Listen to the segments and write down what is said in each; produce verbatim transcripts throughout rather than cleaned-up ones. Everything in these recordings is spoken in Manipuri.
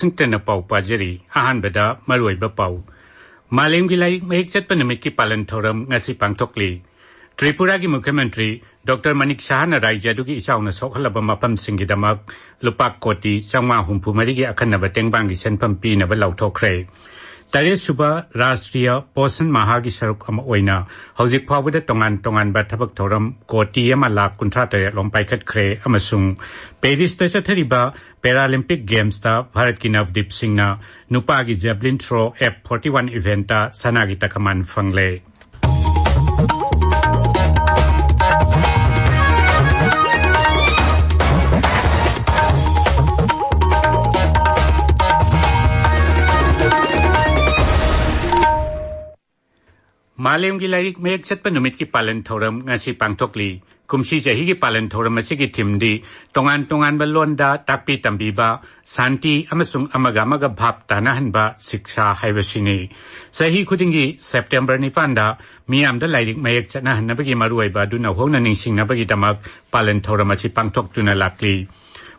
ꯋꯥꯁꯤꯡꯇꯟꯅ ꯄꯥꯎ ꯄꯥꯖꯔꯤ꯫ ꯑꯍꯥꯟꯕꯗ ꯃꯔꯨꯑꯣꯏꯕ ꯄꯥꯎ꯫ ꯃꯥꯂꯦꯝꯒꯤ ꯂꯥꯏꯔꯤꯛ ꯃꯌꯦꯛ ꯆꯠꯄ ꯅꯨꯃꯤꯠꯀꯤ ꯄꯥꯂꯟ ꯊꯧꯔꯝ ꯉꯁꯤ ꯄꯥꯡꯊꯣꯛꯂꯤ꯫ ꯇ꯭ꯔꯤꯄꯨꯔꯥꯒꯤ ꯃꯨꯈ꯭ꯌ ꯃꯟꯇ꯭ꯔꯤ ꯗꯣꯛꯇꯔ ꯃꯅꯤꯛ ꯁꯍꯥꯅ ꯔꯥꯖ꯭ꯌ ꯑꯗꯨꯒꯤ ꯏꯆꯥꯎꯅ ꯁꯣꯛꯍꯜꯂꯕ ꯃꯐꯝꯁꯤꯡꯒꯤꯗꯃꯛ ꯂꯨꯄꯥ ꯀꯣꯇꯤ ꯆꯥꯝꯃꯉꯥ ꯍꯨꯝꯐꯨ ꯃꯔꯤꯒꯤ ꯑꯈꯟꯅꯕ ꯇꯦꯡꯕꯥꯡꯒꯤ ꯁꯦꯟꯐꯝ ꯄꯤꯅꯕ ꯂꯥꯎꯊꯣꯛꯈ꯭ꯔꯦ꯫ ꯇꯔꯦꯠ ꯁꯨꯕ ꯔꯥꯁꯇ꯭ꯔꯤꯌ ꯄꯣꯁꯟ ꯃꯍꯥꯒꯤ ꯁꯔꯨꯛ ꯑꯃ ꯑꯣꯏꯅ ꯍꯧꯖꯤꯛ ꯐꯥꯎꯕꯗ ꯇꯣꯉꯥꯟ ꯇꯣꯉꯥꯟꯕ ꯊꯕꯛ ꯊꯧꯔꯝ ꯀꯣꯇꯤ ꯑꯃ ꯂꯥꯈ ꯀꯨꯟꯊ꯭ꯔꯥ ꯇꯔꯦꯠ ꯂꯣꯝ ꯄꯥꯏꯈꯠꯈ꯭ꯔꯦ ꯑꯃꯁꯨꯡ ꯄꯦꯔꯤꯁꯇ ꯆꯠꯊꯔꯤꯕ ꯄꯦꯔꯥꯂꯤꯝꯄꯤꯛ ꯒꯦꯝꯁꯇ ꯚꯥꯔꯠꯀꯤ ꯅꯕꯗꯤꯞ ꯁꯤꯡꯅ ꯅꯨꯄꯥꯒꯤ javelin throw F forty one event ꯁꯅꯥꯒꯤ ꯇꯀꯃꯥꯟ ꯐꯪꯂꯦ꯫ ꯃꯥꯂꯦꯝꯒꯤ ꯂꯥꯏꯔꯤꯛ ꯃꯌꯦꯛ ꯆꯠꯄ ꯅꯨꯃꯤꯠꯀꯤ ꯄꯥꯂꯟ ꯊꯧꯔꯝ ꯉꯁꯤ ꯄꯥꯡꯊꯣꯛꯂꯤ꯫ ꯀꯨꯝꯁꯤ ꯆꯍꯤꯒꯤ ꯄꯥꯂꯟ ꯊꯧꯔꯝ ꯑꯁꯤꯒꯤ ꯊꯤꯝꯗꯤ ꯇꯣꯉꯥꯟ ꯇꯣꯉꯥꯟꯕ ꯂꯣꯟꯗ ꯇꯥꯛꯄꯤ ꯇꯝꯕꯤꯕ, ꯁꯥꯟꯇꯤ ꯑꯃꯁꯨꯡ ꯑꯃꯒ ꯑꯃꯒ ꯚꯥꯞ ꯇꯥꯅꯍꯟꯕ ꯁꯤꯛꯁꯥ ꯍꯥꯏꯕꯁꯤꯅꯤ꯫ ꯆꯍꯤ ꯈꯨꯗꯤꯡꯒꯤ ꯁꯦꯞꯇꯦꯝꯕꯔ ꯅꯤꯄꯥꯟꯗ ꯃꯤꯌꯥꯝꯗ ꯂꯥꯏꯔꯤꯛ ꯃꯌꯦꯛ ꯆꯠꯅꯍꯟꯅꯕꯒꯤ ꯃꯔꯨꯑꯣꯏꯕ ꯑꯗꯨ ꯅꯧꯍꯧꯅ ꯅꯤꯡꯁꯤꯡꯅꯕꯒꯤꯗꯃꯛ ꯄꯥꯂꯟ ꯊꯧꯔꯝ ꯑꯁꯤ ꯄꯥꯡꯊꯣꯛꯇꯨꯅ ꯂꯥꯛꯂꯤ꯫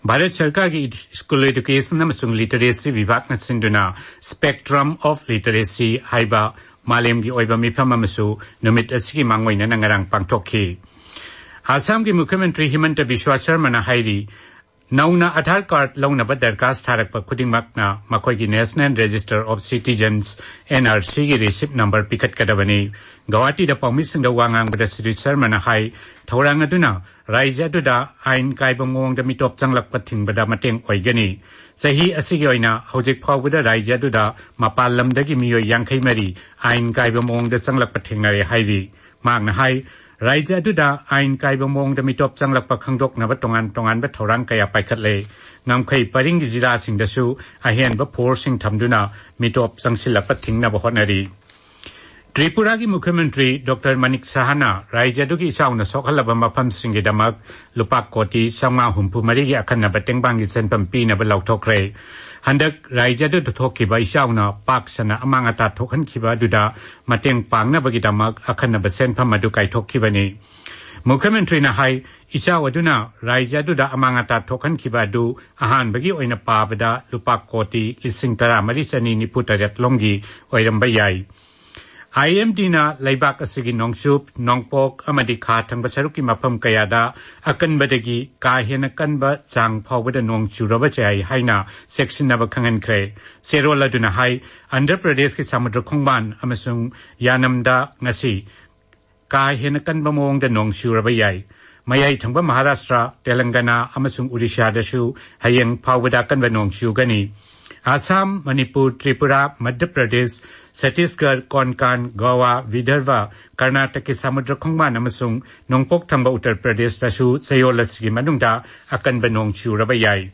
ꯚꯥꯔꯠ ꯁꯔꯀꯥꯔꯒꯤ ꯁ꯭ꯀꯨꯜ ꯑꯦꯗꯨꯀꯦꯁꯟ ꯑꯃꯁꯨꯡ ꯂꯤꯇꯔꯦꯁꯤ ꯚꯤꯚꯥꯒꯅ ꯁꯤꯟꯗꯨꯅ Spectrum of Literacy ꯍꯥꯏꯕ ꯃꯥꯂꯦꯝꯒꯤ ꯑꯣꯏꯕ ꯃꯤꯐꯝ ꯑꯃꯁꯨ ꯅꯨꯃꯤꯠ ꯑꯁꯤꯒꯤ ꯃꯥꯡꯑꯣꯏꯅꯅ ꯉꯔꯥꯡ ꯄꯥꯡꯊꯣꯛꯈꯤ꯫ ꯑꯁꯥꯝꯒꯤ ꯃꯨꯈ꯭ꯌ ꯃꯟꯇ꯭ꯔꯤ ꯍꯤꯃꯟꯇ ꯕꯤꯁ꯭ꯋꯥ ꯁꯔꯃꯅ ꯍꯥꯏꯔꯤ, ꯅꯧꯅ ꯑꯙꯥꯔ ꯀꯥꯔꯗ ꯂꯧꯅꯕ ꯗꯔꯈꯥꯁ ꯊꯥꯔꯛꯄ ꯈꯨꯗꯤꯡꯃꯛꯅ ꯃꯈꯣꯏꯒꯤ National Register of Citizens, NRCꯒꯤ ꯔꯤꯁꯤꯞ ꯅꯝꯕꯔ ꯄꯤꯈꯠꯀꯗꯕꯅꯤ꯫ ꯒꯧꯍꯥꯇꯤꯗ ꯄꯥꯎꯃꯤꯁꯤꯡꯗ ꯋꯥ ꯉꯥꯡꯕꯗ ꯁ꯭ꯔꯤ ꯁꯔꯃꯅ ꯍꯥꯏ, ꯊꯧꯔꯥꯡ ꯑꯗꯨꯅ ꯔꯥꯖ꯭ꯌ ꯑꯗꯨꯗ ꯑꯥꯏꯟ ꯀꯥꯏꯕ ꯃꯑꯣꯡꯗ ꯃꯤꯇꯣꯞ ꯆꯪꯂꯛꯄ ꯊꯤꯡꯕꯗ ꯃꯇꯦꯡ ꯑꯣꯏꯒꯅꯤ꯫ ꯆꯍꯤ ꯑꯁꯤꯒꯤ ꯑꯣꯏꯅ ꯍꯧꯖꯤꯛ ꯐꯥꯎꯕꯗ ꯔꯥꯖ꯭ꯌ ꯑꯗꯨꯗ ꯃꯄꯥꯟ ꯂꯝꯗꯒꯤ ꯃꯤꯑꯣꯏ ꯌꯥꯡꯈꯩ ꯃꯔꯤ ꯑꯥꯏꯟ ꯀꯥꯏꯕ ꯃꯑꯣꯡꯗ ꯆꯪꯂꯛꯄ ꯊꯦꯡꯅꯔꯦ ꯍꯥꯏꯔꯤ꯫ ꯃꯍꯥꯛꯅ ꯍꯥꯏ, ꯔꯥꯖ꯭ꯌ ꯑꯗꯨꯗ ꯑꯥꯏꯟ ꯀꯥꯏꯕ ꯃꯑꯣꯡꯗ ꯃꯤꯇꯣꯞ ꯆꯪꯂꯛꯄ ꯈꯪꯗꯣꯛꯅꯕ ꯇꯣꯉꯥꯟ ꯇꯣꯉꯥꯟꯕ ꯊꯧꯔꯥꯡ ꯀꯌꯥ ꯄꯥꯏꯈꯠꯂꯦ꯫ ꯉꯝꯈꯩ ꯄꯔꯤꯡꯒꯤ ꯖꯤꯂꯥꯁꯤꯡꯗꯁꯨ ꯑꯍꯦꯟꯕ ꯐꯣꯔꯁꯁꯤꯡ ꯊꯝꯗꯨꯅ ꯃꯤꯇꯣꯞ ꯆꯪꯁꯤꯜꯂꯛꯄ ꯊꯤꯡꯅꯕ ꯍꯣꯠꯅꯔꯤ꯫ ꯇ꯭ꯔꯤꯄꯨꯔꯥꯒꯤ ꯃꯨꯈ꯭ꯌ ꯃꯟꯇ꯭ꯔꯤ ꯗꯣꯛꯇꯔ ꯃꯅꯤꯛ ꯁꯍꯥꯅ ꯔꯥꯖ꯭ꯌ ꯑꯗꯨꯒꯤ ꯏꯆꯥꯎꯅ ꯁꯣꯛꯍꯜꯂꯕ ꯃꯐꯝꯁꯤꯡꯒꯤꯗꯃꯛ ꯂꯨꯄꯥ ꯀꯣꯇꯤ ꯆꯥꯝꯃꯉꯥ ꯍꯨꯝꯐꯨ ꯃꯔꯤꯒꯤ ꯑꯈꯟꯅꯕ ꯇꯦꯡꯕꯥꯡꯒꯤ ꯁꯦꯟꯐꯝ ꯄꯤꯅꯕ ꯂꯥꯎꯊꯣꯛꯈ꯭ꯔꯦ꯫ ꯍꯟꯗꯛ ꯔꯥꯖ꯭ꯌ ꯑꯗꯨꯗ ꯊꯣꯛꯈꯤꯕ ꯏꯆꯥꯎꯅ ꯄꯥꯛ ꯁꯟꯅ ꯑꯃꯥꯡ ꯑꯇꯥ ꯊꯣꯛꯍꯟꯈꯤꯕ ꯑꯗꯨꯗ ꯃꯇꯦꯡ ꯄꯥꯡꯅꯕꯒꯤꯗꯃꯛ ꯑꯈꯟꯅꯕ ꯁꯦꯟꯐꯝ ꯑꯗꯨ ꯀꯥꯏꯊꯣꯛꯈꯤꯕꯅꯤ꯫ ꯃꯨꯈ꯭ꯌ ꯃꯟꯇ꯭ꯔꯤꯅ ꯍꯥꯏ, ꯏꯆꯥꯎ ꯑꯗꯨꯅ ꯔꯥꯖ꯭ꯌ ꯑꯗꯨꯗ ꯑꯃꯥꯡ ꯑꯇꯥ ꯊꯣꯛꯍꯟꯈꯤꯕ ꯑꯗꯨ ꯑꯍꯥꯟꯕꯒꯤ ꯑꯣꯏꯅ ꯄꯥꯕꯗ ꯂꯨꯄꯥ ꯀꯣꯇꯤ ꯂꯤꯁꯤꯡ ꯇꯔꯥ ꯃꯔꯤ ꯆꯅꯤ ꯅꯤꯐꯨ ꯇꯔꯦꯠ ꯂꯣꯝꯒꯤ ꯑꯣꯏꯔꯝꯕ ꯌꯥꯏ꯫ ꯑꯥꯏ ꯑꯦꯝ ꯗꯤꯅ ꯂꯩꯕꯥꯛ ꯑꯁꯤꯒꯤ ꯅꯣꯡꯆꯨꯞ, ꯅꯣꯡꯄꯣꯛ ꯑꯃꯗꯤ ꯈꯥ ꯊꯪꯕ ꯁꯔꯨꯛꯀꯤ ꯃꯐꯝ ꯀꯌꯥꯗ ꯑꯀꯟꯕꯗꯒꯤ ꯀꯥ ꯍꯦꯟꯅ ꯀꯟꯕ ꯆꯥꯡ ꯐꯥꯎꯕꯗ ꯅꯣꯡ ꯆꯨꯔꯕ ꯌꯥꯏ ꯍꯥꯏꯅ ꯆꯦꯛꯁꯤꯟꯅꯕ ꯈꯪꯍꯟꯈ꯭ꯔꯦ꯫ ꯆꯦꯔꯣꯜ ꯑꯗꯨꯅ ꯍꯥꯏ, ꯑꯟꯙ꯭ꯔ ꯄ꯭ꯔꯗꯦꯁꯀꯤ ꯁꯃꯨꯗ꯭ꯔ ꯈꯣꯡꯕꯥꯟ ꯑꯃꯁꯨꯡ ꯌꯥꯅꯝꯗ ꯉꯁꯤ ꯀꯥ ꯍꯦꯟꯅ ꯀꯟꯕ ꯃꯑꯣꯡꯗ ꯅꯣꯡ ꯆꯨꯔꯕ ꯌꯥꯏ꯫ ꯃꯌꯥꯏ ꯊꯪꯕ ꯃꯍꯥꯔꯥꯁꯇ꯭ꯔ, ꯇꯦꯂꯪꯒꯅꯥ ꯑꯃꯁꯨꯡ ꯎꯔꯤꯁꯥꯗꯁꯨ ꯍꯌꯦꯡ ꯐꯥꯎꯕꯗ ꯑꯀꯟꯕ ꯅꯣꯡ ꯆꯨꯒꯅꯤ꯫ ꯑꯁꯥꯝ, ꯃꯅꯤꯄꯨꯔ, ꯇ꯭ꯔꯤꯄꯨꯔꯥ, ꯃꯙ꯭ꯌ ꯄ꯭ꯔꯗꯦꯁ, ꯁꯠꯇꯤꯁꯒꯔ, ꯀꯣꯟꯀꯥꯟ, ꯒꯣꯋꯥ, ꯚꯤꯗꯔꯚ, ꯀꯔꯅꯥꯇꯀꯒꯤ ꯁꯃꯨꯗ꯭ꯔ ꯈꯣꯡꯕꯥꯟ ꯑꯃꯁꯨꯡ ꯅꯣꯡꯄꯣꯛ ꯊꯪꯕ ꯎꯠꯇꯔ ꯄ꯭ꯔꯗꯦꯁꯇꯁꯨ ꯆꯌꯣꯜ ꯑꯁꯤꯒꯤ ꯃꯅꯨꯡꯗ ꯑꯀꯟꯕ ꯅꯣꯡ ꯆꯨꯔꯕ ꯌꯥꯏ꯫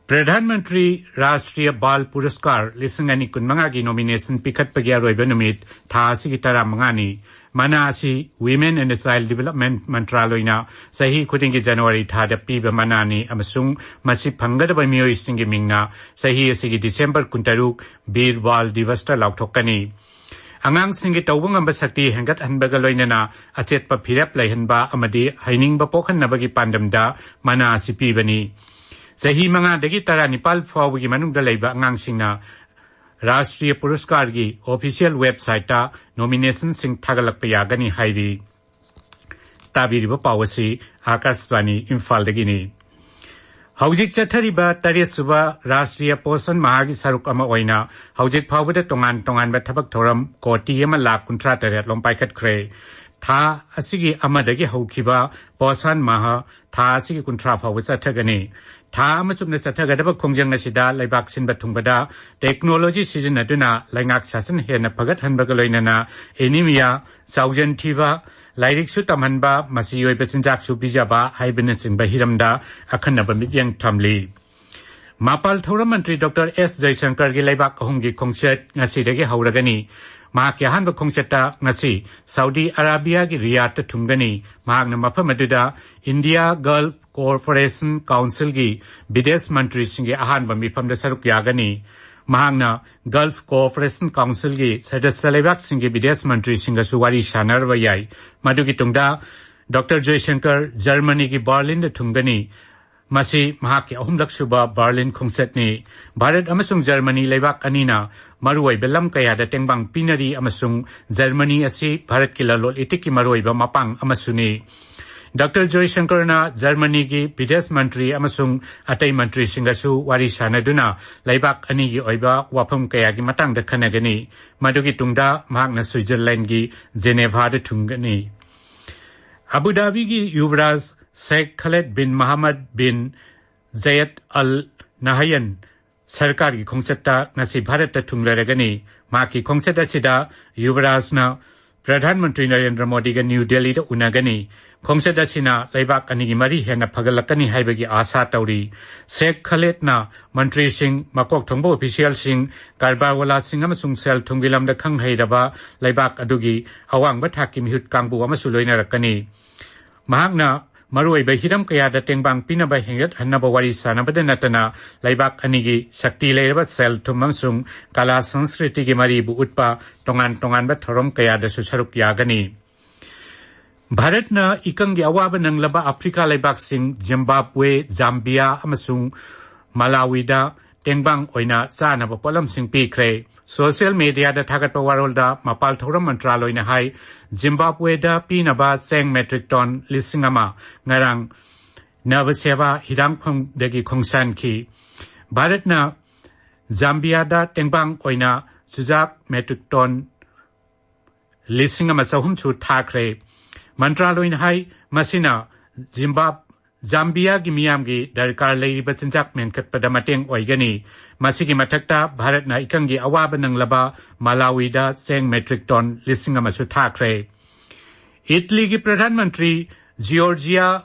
ꯄ꯭ꯔꯙꯥꯟ ꯃꯟꯇ꯭ꯔꯤ ꯔꯥꯁꯇ꯭ꯔꯤꯌ ꯕꯥꯜ ꯄꯨꯔꯁꯀꯥꯔ ꯂꯤꯁꯤꯡ ꯑꯅꯤ ꯀꯨꯟꯃꯉꯥꯒꯤ ꯅꯣꯃꯤꯅꯦꯁꯟ ꯄꯤꯈꯠꯄꯒꯤ ꯑꯔꯣꯏꯕ ꯅꯨꯃꯤꯠ ꯊꯥ ꯑꯁꯤꯒꯤ ꯇꯔꯥꯃꯉꯥꯅꯤ꯫ ꯃꯅꯥ ꯑꯁꯤ Women and Child Development ꯃꯟꯇ꯭ꯔꯥꯂꯣꯏꯅ ꯆꯍꯤ ꯈꯨꯗꯤꯡꯒꯤ ꯖꯅꯋꯥꯔꯤ ꯊꯥꯗ ꯄꯤꯕ ꯃꯅꯥꯅꯤ ꯑꯃꯁꯨꯡ ꯃꯁꯤ ꯐꯪꯒꯗꯕ ꯃꯤꯑꯣꯏꯁꯤꯡꯒꯤ ꯃꯤꯡꯅ ꯆꯍꯤ ꯑꯁꯤꯒꯤ ꯗꯤꯁꯦꯝꯕꯔ ꯀꯨꯟꯇꯔꯨꯛ ꯕꯤꯔ ꯕꯥꯜ ꯗꯤꯕꯁꯇ ꯂꯥꯎꯊꯣꯛꯀꯅꯤ꯫ ꯑꯉꯥꯡꯁꯤꯡꯒꯤ ꯇꯧꯕ ꯉꯝꯕ ꯁꯛꯇꯤ ꯍꯦꯟꯒꯠꯍꯟꯕꯒ ꯂꯣꯏꯅꯅ ꯑꯆꯦꯠꯄ ꯐꯤꯔꯦꯞ ꯂꯩꯍꯟꯕ ꯑꯃꯗꯤ ꯍꯩꯅꯤꯡꯕ ꯄꯣꯛꯍꯟꯅꯕꯒꯤ ꯄꯥꯟꯗꯝꯗ ꯃꯅꯥ ꯑꯁꯤ ꯄꯤꯕꯅꯤ꯫ ꯆꯍꯤ ꯃꯉꯥꯗꯒꯤ ꯇꯔꯥꯅꯤꯄꯥꯜ ꯐꯥꯎꯕꯒꯤ ꯃꯅꯨꯡꯗ ꯂꯩꯕ ꯑꯉꯥꯡꯁꯤꯡꯅ ꯔꯥꯁꯇ꯭ꯔꯤꯌ ꯄꯨꯔꯁꯀꯥꯔꯒꯤ ꯑꯣꯐꯤꯁꯤꯌꯦꯜ ꯋꯦꯕꯁꯥꯏꯠꯇ ꯅꯣꯃꯤꯅꯦꯁꯟꯁꯤꯡ ꯊꯥꯒꯠꯂꯛꯄ ꯌꯥꯒꯅꯤ ꯍꯥꯏꯔꯤ꯫ ꯇꯥꯕꯤꯔꯤꯕ ꯄꯥꯎ ꯑꯁꯤ ꯑꯥꯀꯥꯁꯕꯥꯅꯤ ꯏꯝꯐꯥꯜꯗꯒꯤꯅꯤ꯫ ꯍꯧꯖꯤꯛ ꯆꯠꯊꯔꯤꯕ ꯇꯔꯦꯠ ꯁꯨꯕ ꯔꯥꯁꯇ꯭ꯔꯤꯌ ꯄꯣꯁꯟ ꯃꯍꯥꯒꯤ ꯁꯔꯨꯛ ꯑꯃ ꯑꯣꯏꯅ ꯍꯧꯖꯤꯛ ꯐꯥꯎꯕꯗ ꯇꯣꯉꯥꯟ ꯇꯣꯉꯥꯟꯕ ꯊꯕꯛ ꯊꯧꯔꯝ ꯀꯣꯇꯤ ꯑꯃ ꯂꯥꯈ ꯀꯨꯟꯊ꯭ꯔꯥ ꯇꯔꯦꯠ ꯂꯣꯝ ꯄꯥꯏꯈꯠꯈ꯭ꯔꯦ꯫ ꯊꯥ ꯑꯁꯤꯒꯤ ꯑꯃꯗꯒꯤ ꯍꯧꯈꯤꯕ ꯄꯣꯁꯟ ꯃꯍꯥ ꯊꯥ ꯑꯁꯤꯒꯤ ꯀꯨꯟꯊ꯭ꯔꯥ ꯐꯥꯎꯕ ꯆꯠꯊꯒꯅꯤ꯫ ꯊꯥ ꯑꯃ ꯆꯨꯞꯅ ꯆꯠꯊꯒꯗꯕ ꯈꯣꯡꯖꯪ ꯑꯁꯤꯗ ꯂꯩꯕꯥꯛ ꯁꯤꯟꯕ ꯊꯨꯡꯕꯗ ꯇꯦꯛꯅꯣꯂꯣꯖꯤ ꯁꯤꯖꯤꯟꯅꯗꯨꯅ ꯂꯩꯉꯥꯛ ꯁꯥꯁꯟ ꯍꯦꯟꯅ ꯐꯒꯠꯍꯟꯕꯒ ꯂꯣꯏꯅꯅ ꯑꯦꯅꯤꯃꯤꯌꯥ, ꯆꯥꯎꯖꯟ ꯊꯤꯕ, ꯂꯥꯏꯔꯤꯛꯁꯨ ꯇꯝꯍꯟꯕ, ꯃꯆꯤ ꯑꯣꯏꯕ ꯆꯤꯟꯖꯥꯛꯁꯨ ꯄꯤꯖꯕ ꯍꯥꯏꯕꯅꯆꯤꯡꯕ ꯍꯤꯔꯝꯗ ꯑꯈꯟꯅꯕ ꯃꯤꯠꯌꯦꯡ ꯊꯝꯂꯤ꯫ ꯃꯄꯥꯜ ꯊꯧꯔꯝ ꯃꯟꯇ꯭ꯔꯤ ꯗꯣꯛꯇꯔ ꯑꯦꯁ ꯖꯌꯁꯪꯀꯔꯒꯤ ꯂꯩꯕꯥꯛ ꯑꯍꯨꯝꯒꯤ ꯈꯣꯡꯆꯠ ꯉꯁꯤꯗꯒꯤ ꯍꯧꯔꯒꯅꯤ꯫ ꯃꯍꯥꯛꯀꯤ ꯑꯍꯥꯟꯕ ꯈꯣꯡꯆꯠꯇ ꯉꯁꯤ ꯁꯥꯎꯗꯤ ꯑꯔꯥꯕꯤꯌꯥꯒꯤ ꯔꯤꯌꯥꯗꯇ ꯊꯨꯡꯒꯅꯤ꯫ ꯃꯍꯥꯛꯅ ꯃꯐꯝ ꯑꯗꯨꯗ ꯏꯟꯗꯤꯌꯥ ꯒꯜꯐ ꯀꯣꯑꯣꯄꯔꯦꯁꯟ ꯀꯥꯎꯟꯁꯤꯜꯒꯤ ꯕꯤꯗꯦꯁ ꯃꯟꯇ꯭ꯔꯤꯁꯤꯡꯒꯤ ꯑꯍꯥꯟꯕ ꯃꯤꯐꯝꯗ ꯁꯔꯨꯛ ꯌꯥꯒꯅꯤ꯫ ꯃꯍꯥꯛꯅ Gulf Cooperation Councilꯒꯤ ꯁꯗꯁ꯭ꯌ ꯂꯩꯕꯥꯛꯁꯤꯡꯒꯤ ꯕꯤꯗꯦꯁ ꯃꯟꯇ꯭ꯔꯤꯁꯤꯡꯒꯁꯨ ꯋꯥꯔꯤ ꯁꯥꯟꯅꯔꯕ ꯌꯥꯏ꯫ ꯃꯗꯨꯒꯤ ꯇꯨꯡꯗ ꯗꯣꯛꯇꯔ ꯖꯣꯏꯁꯪꯀꯔ ꯖꯔꯃꯅꯤꯒꯤ ꯕꯔꯂꯤꯟꯗ ꯊꯨꯡꯒꯅꯤ꯫ ꯃꯁꯤ ꯃꯍꯥꯛꯀꯤ ꯑꯍꯨꯝꯂꯛ ꯁꯨꯕ ꯕꯔꯂꯤꯟ ꯈꯣꯡꯆꯠꯅꯤ꯫ ꯚꯥꯔꯠ ꯑꯃꯁꯨꯡ ꯖꯔꯃꯅꯤ ꯂꯩꯕꯥꯛ ꯑꯅꯤꯅ ꯃꯔꯨꯑꯣꯏꯕ ꯂꯝ ꯀꯌꯥꯗ ꯇꯦꯡꯕꯥꯡ ꯄꯤꯅꯔꯤ ꯑꯃꯁꯨꯡ ꯖꯔꯃꯅꯤ ꯑꯁꯤ ꯚꯥꯔꯠꯀꯤ ꯂꯂꯣꯟ ꯏꯇꯤꯛꯀꯤ ꯃꯔꯨꯑꯣꯏꯕ ꯃꯄꯥꯡ ꯑꯃꯁꯨꯅꯤ꯫ ꯗꯣꯛꯇꯔ ꯖꯣꯏꯁꯪꯀꯔꯅ ꯖꯔꯃꯅꯤꯒꯤ ꯕꯤꯗꯦꯁ ꯃꯟꯇ꯭ꯔꯤ ꯑꯃꯁꯨꯡ ꯑꯇꯩ ꯃꯟꯇ꯭ꯔꯤꯁꯤꯡꯒꯁꯨ ꯋꯥꯔꯤ ꯁꯥꯟꯅꯗꯨꯅ ꯂꯩꯕꯥꯛ ꯑꯅꯤꯒꯤ ꯑꯣꯏꯕ ꯋꯥꯐꯝ ꯀꯌꯥꯒꯤ ꯃꯇꯥꯡꯗ ꯈꯟꯅꯒꯅꯤ꯫ ꯃꯗꯨꯒꯤ ꯇꯨꯡꯗ ꯃꯍꯥꯛꯅ ꯁ꯭ꯋꯤꯖꯔꯂꯦꯟꯗꯒꯤ ꯖꯦꯅꯦꯚꯥꯗ ꯊꯨꯡꯒꯅꯤ꯫ ꯑꯕꯨ ꯙꯥꯕꯤꯒꯤ ꯌꯨꯕꯔꯥꯖ ꯁꯦꯈ ꯈꯂꯦꯗ ꯕꯤꯟ ꯃꯍꯝꯃꯗ ꯕꯤꯟ ꯖꯌꯦꯗ ꯑꯜ ꯅꯍꯌꯟ ꯁꯔꯀꯥꯔꯒꯤ ꯈꯣꯡꯆꯠꯇ ꯉꯁꯤ ꯚꯥꯔꯠꯇ ꯊꯨꯡꯂꯔꯒꯅꯤ꯫ ꯃꯍꯥꯛꯀꯤ ꯈꯣꯡꯆꯠ ꯑꯁꯤꯗ ꯌꯨꯕꯔꯥꯖꯅ ꯄ꯭ꯔꯙꯥꯟ ꯃꯟꯇ꯭ꯔꯤ ꯅꯔꯦꯟꯗ꯭ꯔ ꯃꯣꯗꯤꯒ ꯅ꯭ꯌꯨ ꯗꯦꯜꯂꯤꯗ ꯎꯅꯒꯅꯤ꯫ ꯈꯣꯡꯆꯠ ꯑꯁꯤꯅ ꯂꯩꯕꯥꯛ ꯑꯅꯤꯒꯤ ꯃꯔꯤ ꯍꯦꯟꯅ ꯐꯒꯠꯂꯛꯀꯅꯤ ꯍꯥꯏꯕꯒꯤ ꯑꯥꯁꯥ ꯇꯧꯔꯤ꯫ ꯁꯦꯈ ꯈꯂꯦꯗꯅ ꯃꯟꯇ꯭ꯔꯤꯁꯤꯡ, ꯃꯀꯣꯛ ꯊꯣꯡꯕ ꯑꯣꯐꯤꯁꯤꯌꯦꯜꯁꯤꯡ, ꯀꯔꯕꯥꯔꯋꯥꯂꯥꯁꯤꯡ ꯑꯃꯁꯨꯡ ꯁꯦꯜ ꯊꯨꯝꯒꯤ ꯂꯝꯗ ꯈꯪ ꯍꯩꯔꯕ ꯂꯩꯕꯥꯛ ꯑꯗꯨꯒꯤ ꯑꯋꯥꯡꯕ ꯊꯥꯛꯀꯤ ꯃꯤꯍꯨꯠ ꯀꯥꯡꯕꯨ ꯑꯃꯁꯨ ꯂꯣꯏꯅꯔꯛꯀꯅꯤ꯫ ꯃꯍꯥꯛꯅ ꯃꯔꯨꯑꯣꯏꯕ ꯍꯤꯔꯝ ꯀꯌꯥꯗ ꯇꯦꯡꯕꯥꯡ ꯄꯤꯅꯕ ꯍꯦꯟꯒꯠꯍꯟꯅꯕ ꯋꯥꯔꯤ ꯁꯥꯟꯅꯕꯗ ꯅꯠꯇꯅ ꯂꯩꯕꯥꯛ ꯑꯅꯤꯒꯤ ꯁꯛꯇꯤ ꯂꯩꯔꯕ ꯁꯦꯜ ꯊꯨꯝ ꯑꯃꯁꯨꯡ ꯀꯂꯥ ꯁꯪꯁꯀ꯭ꯔꯤꯇꯤꯒꯤ ꯃꯔꯤꯕꯨ ꯎꯠꯄ ꯇꯣꯉꯥꯟ ꯇꯣꯉꯥꯟꯕ ꯊꯧꯔꯝ ꯀꯌꯥꯗꯁꯨ ꯁꯔꯨꯛ ꯌꯥꯒꯅꯤ꯫ ꯚꯥꯔꯠꯅ ꯏꯀꯪꯒꯤ ꯑꯋꯥꯕ ꯅꯪꯂꯕ ꯑꯐ꯭ꯔꯤꯀꯥ ꯂꯩꯕꯥꯛꯁꯤꯡ ꯖꯤꯝꯕꯥꯕꯋꯦ, ꯖꯥꯝꯕꯤꯌꯥ ꯑꯃꯁꯨꯡ ꯃꯥꯂꯥꯋꯤꯗ ꯇꯦꯡꯕꯥꯡ ꯑꯣꯏꯅ ꯆꯥꯅꯕ ꯄꯣꯠꯂꯝꯁꯤꯡ ꯄꯤꯈ꯭ꯔꯦ꯫ ꯁꯣꯁꯤꯌꯦꯜ ꯃꯦꯗꯤꯌꯥꯗ ꯊꯥꯒꯠꯄ ꯋꯥꯔꯣꯜꯗ ꯃꯄꯥꯜ ꯊꯧꯔꯝ ꯃꯟꯇ꯭ꯔꯥꯂꯣꯏꯅ ꯍꯥꯏ, ꯖꯤꯝꯕꯥꯕꯋꯦꯗ ꯄꯤꯅꯕ ꯆꯦꯡ ꯃꯦꯇ꯭ꯔꯤꯛ ꯇꯣꯟ ꯂꯤꯁꯤꯡ ꯑꯃ ꯉꯔꯥꯡ ꯅꯕꯁꯦꯕꯥ ꯍꯤꯗꯥꯡꯐꯝꯗꯒꯤ ꯈꯣꯡꯁꯥꯟꯈꯤ꯫ ꯚꯥꯔꯠꯅ ꯖꯥꯝꯕꯤꯌꯥꯗ ꯇꯦꯡꯕꯥꯡ ꯑꯣꯏꯅ ꯆꯨꯖꯥꯛ ꯃꯦꯇ꯭ꯔꯤꯛ ꯇꯣꯟ ꯂꯤꯁꯤꯡ ꯑꯃ ꯆꯍꯨꯝꯁꯨ ꯊꯥꯈ꯭ꯔꯦ꯫ ꯃꯟꯇ꯭ꯔꯥꯂꯣꯏꯅ ꯍꯥꯏ, ꯃꯁꯤꯅ ꯖꯤꯝꯕꯥꯕ-, ꯖꯥꯝꯕꯤꯌꯥꯒꯤ ꯃꯤꯌꯥꯝꯒꯤ ꯗꯔꯀꯥꯔ ꯂꯩꯔꯤꯕ ꯆꯤꯟꯖꯥꯛ ꯃꯦꯟꯈꯠꯄꯗ ꯃꯇꯦꯡ ꯑꯣꯏꯒꯅꯤ꯫ ꯃꯁꯤꯒꯤ ꯃꯊꯛꯇ ꯚꯥꯔꯠꯅ ꯏꯀꯪꯒꯤ ꯑꯋꯥꯕ ꯅꯪꯂꯕ ꯃꯥꯂꯥꯋꯤꯗ ꯆꯦꯡ ꯃꯦꯇ꯭ꯔꯤꯛ ꯇꯣꯟ ꯂꯤꯁꯤꯡ ꯑꯃꯁꯨ ꯊꯥꯈ꯭ꯔꯦ꯫ ꯏꯇꯂꯤꯒꯤ ꯄ꯭ꯔꯙꯥꯟ ꯃꯟꯇ꯭ꯔꯤ ꯖꯤꯑꯣꯔꯖꯤꯌꯥ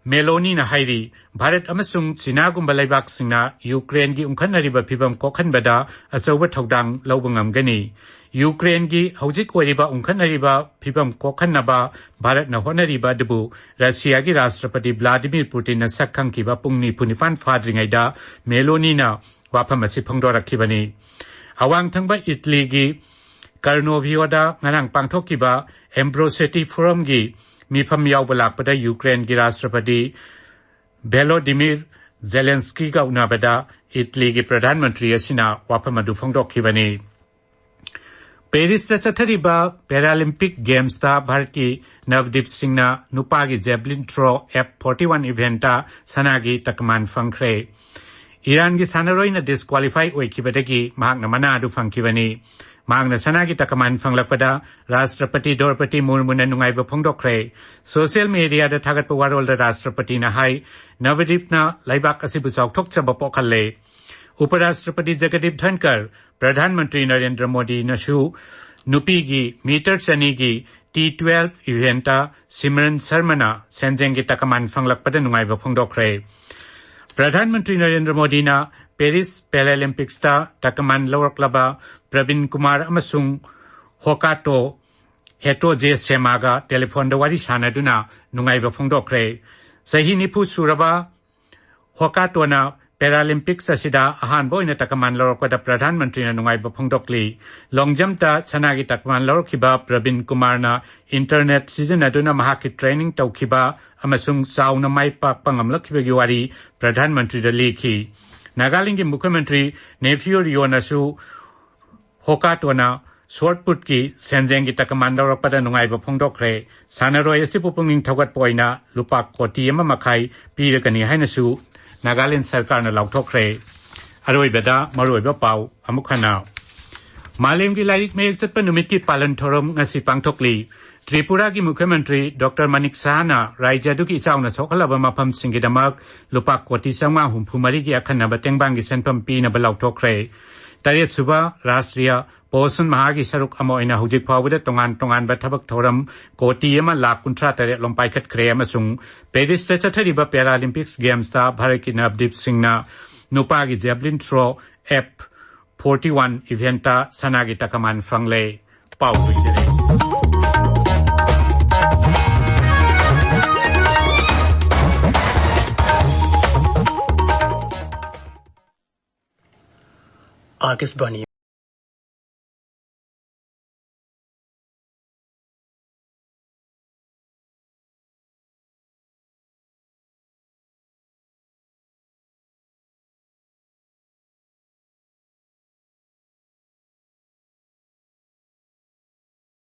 ꯃꯦꯂꯣꯅꯤꯅ ꯍꯥꯏꯔꯤ, ꯚꯥꯔꯠ ꯑꯃꯁꯨꯡ ꯆꯤꯅꯥꯒꯨꯝꯕ ꯂꯩꯕꯥꯛꯁꯤꯡꯅ ꯌꯨꯀ꯭ꯔꯦꯟꯒꯤ ꯎꯪꯈꯠꯅꯔꯤꯕ ꯐꯤꯚꯝ ꯀꯣꯛꯍꯟꯕꯗ ꯑꯆꯧꯕ ꯊꯧꯗꯥꯡ ꯂꯧꯕ ꯉꯝꯒꯅꯤ꯫ ꯌꯨꯀ꯭ꯔꯦꯟꯒꯤ ꯍꯧꯖꯤꯛ ꯑꯣꯏꯔꯤꯕ ꯎꯪꯈꯠꯅꯔꯤꯕ ꯐꯤꯚꯝ ꯀꯣꯛꯍꯟꯅꯕ ꯚꯥꯔꯠꯅ ꯍꯣꯠꯅꯔꯤꯕ ꯑꯗꯨꯕꯨ ꯔꯁꯤꯌꯥꯒꯤ ꯔꯥꯁꯇ꯭ꯔꯄꯇꯤ ꯚ꯭ꯂꯥꯗꯤꯃꯤꯔ ꯄꯨꯇꯤꯟꯅ ꯁꯛ ꯈꯪꯈꯤꯕ ꯄꯨꯡ ꯅꯤꯐꯨ ꯅꯤꯄꯥꯟ ꯐꯥꯗ꯭ꯔꯤꯉꯩꯗ ꯃꯦꯂꯣꯅꯤꯅ ꯋꯥꯐꯝ ꯑꯁꯤ ꯐꯣꯡꯗꯣꯔꯛꯈꯤꯕꯅꯤ꯫ ꯑꯋꯥꯡ ꯊꯪꯕ ꯏꯇꯂꯤꯒꯤ ꯀꯔꯅꯣꯚꯤꯌꯣꯗ ꯉꯔꯥꯡ ꯄꯥꯡꯊꯣꯛꯈꯤꯕ ꯑꯦꯝꯕ꯭ꯔꯣꯁꯦꯇꯤ ꯐꯣꯔꯝꯒꯤ ꯃꯤꯐꯝ ꯌꯥꯎꯕ ꯂꯥꯛꯄꯗ ꯌꯨꯀ꯭ꯔꯦꯟꯒꯤ ꯔꯥꯁꯇ꯭ꯔꯄꯇꯤ ꯚꯦꯂꯣꯗꯤꯃꯤꯔ ꯖꯦꯂꯦꯟꯁꯀꯤꯒ ꯎꯅꯕꯗ ꯏꯇꯂꯤꯒꯤ ꯄ꯭ꯔꯙꯥꯟ ꯃꯟꯇ꯭ꯔꯤ ꯑꯁꯤꯅ ꯋꯥꯐꯝ ꯑꯗꯨ ꯐꯣꯡꯗꯣꯛꯈꯤꯕꯅꯤ꯫ ꯄꯦꯔꯤꯁꯇ ꯆꯠꯊꯔꯤꯕ ꯄꯦꯔꯥꯂꯤꯝꯄꯤꯛ ꯒꯦꯝꯁꯇ ꯚꯥꯔꯠꯀꯤ ꯅꯕꯗꯤꯞ ꯁꯤꯡꯅ ꯅꯨꯄꯥꯒꯤ javelin throw F forty one event ꯁꯅꯥꯒꯤ ꯇꯀꯃꯥꯟ ꯐꯪꯈ꯭ꯔꯦ꯫ ꯏꯔꯥꯟꯒꯤ ꯁꯥꯟꯅꯔꯣꯏꯅ ꯗꯤꯁꯀ꯭ꯋꯥꯂꯤꯐꯥꯏ ꯑꯣꯏꯈꯤꯕꯗꯒꯤ ꯃꯍꯥꯛꯅ ꯃꯅꯥ ꯑꯗꯨ ꯐꯪꯈꯤꯕꯅꯤ꯫ ꯃꯍꯥꯛꯅ ꯁꯅꯥꯒꯤ ꯇꯀꯃꯥꯟ ꯐꯪꯂꯛꯄꯗ ꯔꯥꯁꯇ꯭ꯔꯄꯇꯤ ꯗ꯭ꯔꯧꯄꯗꯤ ꯃꯨꯔꯃꯨꯅ ꯅꯨꯡꯉꯥꯏꯕ ꯐꯣꯡꯗꯣꯛꯈ꯭ꯔꯦ꯫ ꯁꯣꯁꯤꯌꯦꯜ ꯃꯦꯗꯤꯌꯥꯗ ꯊꯥꯒꯠꯄ ꯋꯥꯔꯣꯜꯗ ꯔꯥꯁꯇ꯭ꯔꯄꯇꯤꯅ ꯍꯥꯏ, ꯅꯕꯗꯤꯞꯅ ꯂꯩꯕꯥꯛ ꯑꯁꯤꯕꯨ ꯆꯥꯎꯊꯣꯛꯆꯕ ꯄꯣꯛꯍꯜꯂꯦ꯫ ꯎꯄꯔꯥꯁꯇ꯭ꯔꯄꯇꯤ ꯖꯒꯗꯤꯞ ꯙꯟꯀꯔ, ꯄ꯭ꯔꯙꯥꯟ ꯃꯟꯇ꯭ꯔꯤ ꯅꯔꯦꯟꯗ꯭ꯔ ꯃꯣꯗꯤꯅꯁꯨ ꯅꯨꯄꯤꯒꯤ ꯃꯤꯇꯔ ꯆꯅꯤꯒꯤ ꯇꯤ ꯇꯨꯋꯦꯜꯐ ꯏꯚꯦꯟꯇ ꯁꯤꯃꯔꯟ ꯁꯔꯃꯅ ꯁꯦꯟꯖꯦꯡꯒꯤ ꯇꯀꯃꯥꯟ ꯐꯪꯂꯛꯄꯗ ꯅꯨꯡꯉꯥꯏꯕ ꯐꯣꯡꯗꯣꯛꯈ꯭ꯔꯦ꯫ ꯄ꯭ꯔꯙꯥꯟ ꯃꯟꯇ꯭ꯔꯤ ꯅꯔꯦꯟꯗ꯭ꯔ ꯃꯣꯗꯤꯅ ꯄꯦꯔꯤꯁ ꯄꯦꯔꯥꯂꯤꯝꯄꯤꯛꯁꯇ ꯇꯀꯃꯥꯟ ꯂꯧꯔꯛꯂꯕ ꯄ꯭ꯔꯕꯤꯟ ꯀꯨꯃꯥꯔ ꯑꯃꯁꯨꯡ ꯍꯣꯀꯥꯇꯣ ꯍꯦꯇꯣ ꯖꯦ ꯁꯦꯃꯥꯒ ꯇꯦꯂꯤꯐꯣꯟꯗ ꯋꯥꯔꯤ ꯁꯥꯟꯅꯗꯨꯅ ꯅꯨꯡꯉꯥꯏꯕ ꯐꯣꯡꯗꯣꯛꯈ꯭ꯔꯦ꯫ ꯆꯍꯤ ꯅꯤꯐꯨ ꯁꯨꯔꯕ ꯍꯣꯀꯥꯇꯣꯅ ꯄꯦꯔꯥꯂꯤꯝꯄꯤꯛꯁ ꯑꯁꯤꯗ ꯑꯍꯥꯟꯕ ꯑꯣꯏꯅ ꯇꯀꯃꯥꯟ ꯂꯧꯔꯛꯄꯗ ꯄ꯭ꯔꯙꯥꯟ ꯃꯟꯇ꯭ꯔꯤꯅ ꯅꯨꯡꯉꯥꯏꯕ ꯐꯣꯡꯗꯣꯛꯂꯤ꯫ ꯂꯣꯡ ꯖꯝꯞꯇ ꯁꯅꯥꯒꯤ ꯇꯀꯃꯥꯟ ꯂꯧꯔꯛꯈꯤꯕ ꯄ꯭ꯔꯕꯤꯟ ꯀꯨꯃꯥꯔꯅ ꯏꯟꯇꯔꯅꯦꯠ ꯁꯤꯖꯤꯟꯅꯗꯨꯅ ꯃꯍꯥꯛꯀꯤ ꯇ꯭ꯔꯦꯅꯤꯡ ꯇꯧꯈꯤꯕ ꯑꯃꯁꯨꯡ ꯆꯥꯎꯅ ꯃꯥꯏ ꯄꯥꯛꯄ ꯉꯝꯂꯛꯈꯤꯕꯒꯤ ꯋꯥꯔꯤ ꯄ꯭ꯔꯙꯥꯟ ꯃꯟꯇ꯭ꯔꯤꯗ ꯂꯤꯈꯤ꯫ ꯅꯥꯒꯥꯂꯦꯟꯗꯒꯤ ꯃꯨꯈ꯭ꯌ ꯃꯟꯇ꯭ꯔꯤ ꯅꯦꯐꯤꯌꯨ ꯔꯤꯌꯣꯅꯁꯨ ꯍꯣꯀꯥꯇꯣꯅ ꯁꯣꯠ ꯄꯨꯠꯀꯤ ꯁꯦꯟꯖꯦꯡꯒꯤ ꯇꯀꯃꯥꯟ ꯂꯧꯔꯛꯄꯗ ꯅꯨꯡꯉꯥꯏꯕ ꯐꯣꯡꯗꯣꯛꯈ꯭ꯔꯦ꯫ ꯁꯥꯟꯅꯔꯣꯏ ꯑꯁꯤꯕꯨ ꯄꯨꯛꯅꯤꯡ ꯊꯧꯒꯠꯄ ꯑꯣꯏꯅ ꯂꯨꯄꯥ ꯀꯣꯇꯤ ꯑꯃ ꯃꯈꯥꯏ ꯄꯤꯔꯒꯅꯤ ꯍꯥꯏꯅꯁꯨ ꯅꯥꯒꯥꯂꯦꯟ ꯁꯔꯀꯥꯔꯅ ꯂꯥꯎꯊꯣꯛꯈ꯭ꯔꯦ꯫ ꯑꯔꯣꯏꯕꯗ ꯃꯔꯨꯑꯣꯏꯕ ꯄꯥꯎ ꯑꯃꯨꯛ ꯍꯟꯅ꯫ ꯃꯥꯂꯦꯝꯒꯤ ꯂꯥꯏꯔꯤꯛ ꯃꯌꯦꯛ ꯆꯠꯄ ꯅꯨꯃꯤꯠꯀꯤ ꯄꯥꯂꯟ ꯊꯧꯔꯝ ꯉꯁꯤ ꯄꯥꯡꯊꯣꯛꯂꯤ꯫ ꯇ꯭ꯔꯤꯄꯨꯔꯥꯒꯤ ꯃꯨꯈ꯭ꯌ ꯃꯟꯇ꯭ꯔꯤ ꯗꯣꯛꯇꯔ ꯃꯅꯤꯛ ꯁꯍꯥꯅ ꯔꯥꯖ꯭ꯌ ꯑꯗꯨꯒꯤ ꯏꯆꯥꯎꯅ ꯁꯣꯛꯍꯜꯂꯕ ꯃꯐꯝꯁꯤꯡꯒꯤꯗꯃꯛ ꯂꯨꯄꯥ ꯀꯣꯇꯤ ꯆꯥꯝꯃꯉꯥ ꯍꯨꯝꯐꯨ ꯃꯔꯤꯒꯤ ꯑꯈꯟꯅꯕ ꯇꯦꯡꯕꯥꯡꯒꯤ ꯁꯦꯟꯐꯝ ꯄꯤꯅꯕ ꯂꯥꯎꯊꯣꯛꯈ꯭ꯔꯦ꯫ ꯇꯔꯦꯠꯁꯨꯕ ꯔꯥꯁꯇ꯭ꯔꯤꯌ ꯄꯣꯁꯟ ꯃꯍꯥꯒꯤ ꯁꯔꯨꯛ ꯑꯃ ꯑꯣꯏꯅ ꯍꯧꯖꯤꯛ ꯐꯥꯎꯕꯗ ꯇꯣꯉꯥꯟ ꯇꯣꯉꯥꯟꯕ ꯊꯕꯛ ꯊꯧꯔꯝ ꯀꯣꯇꯤ ꯑꯃ ꯂꯥꯈ ꯀꯨꯟꯊ꯭ꯔꯥ ꯇꯔꯦꯠ ꯂꯣꯝ ꯄꯥꯏꯈꯠꯈ꯭ꯔꯦ ꯑꯃꯁꯨꯡ ꯄꯦꯔꯤꯁꯇ ꯆꯠꯊꯔꯤꯕ ꯄꯦꯔꯥꯂꯤꯝꯄꯤꯛꯁ ꯒꯦꯝꯁꯇ ꯚꯥꯔꯠꯀꯤ ꯅꯕꯗꯤꯞ ꯁꯤꯡꯅ ꯅꯨꯄꯥꯒꯤ javelin throw F forty one event ꯁꯅꯥꯒꯤ ꯇꯀꯃꯥꯟ ꯐꯪꯂꯦ꯫ ꯄꯥꯎ ꯂꯣꯏꯁꯤꯜꯂꯦ꯫ Akashvani.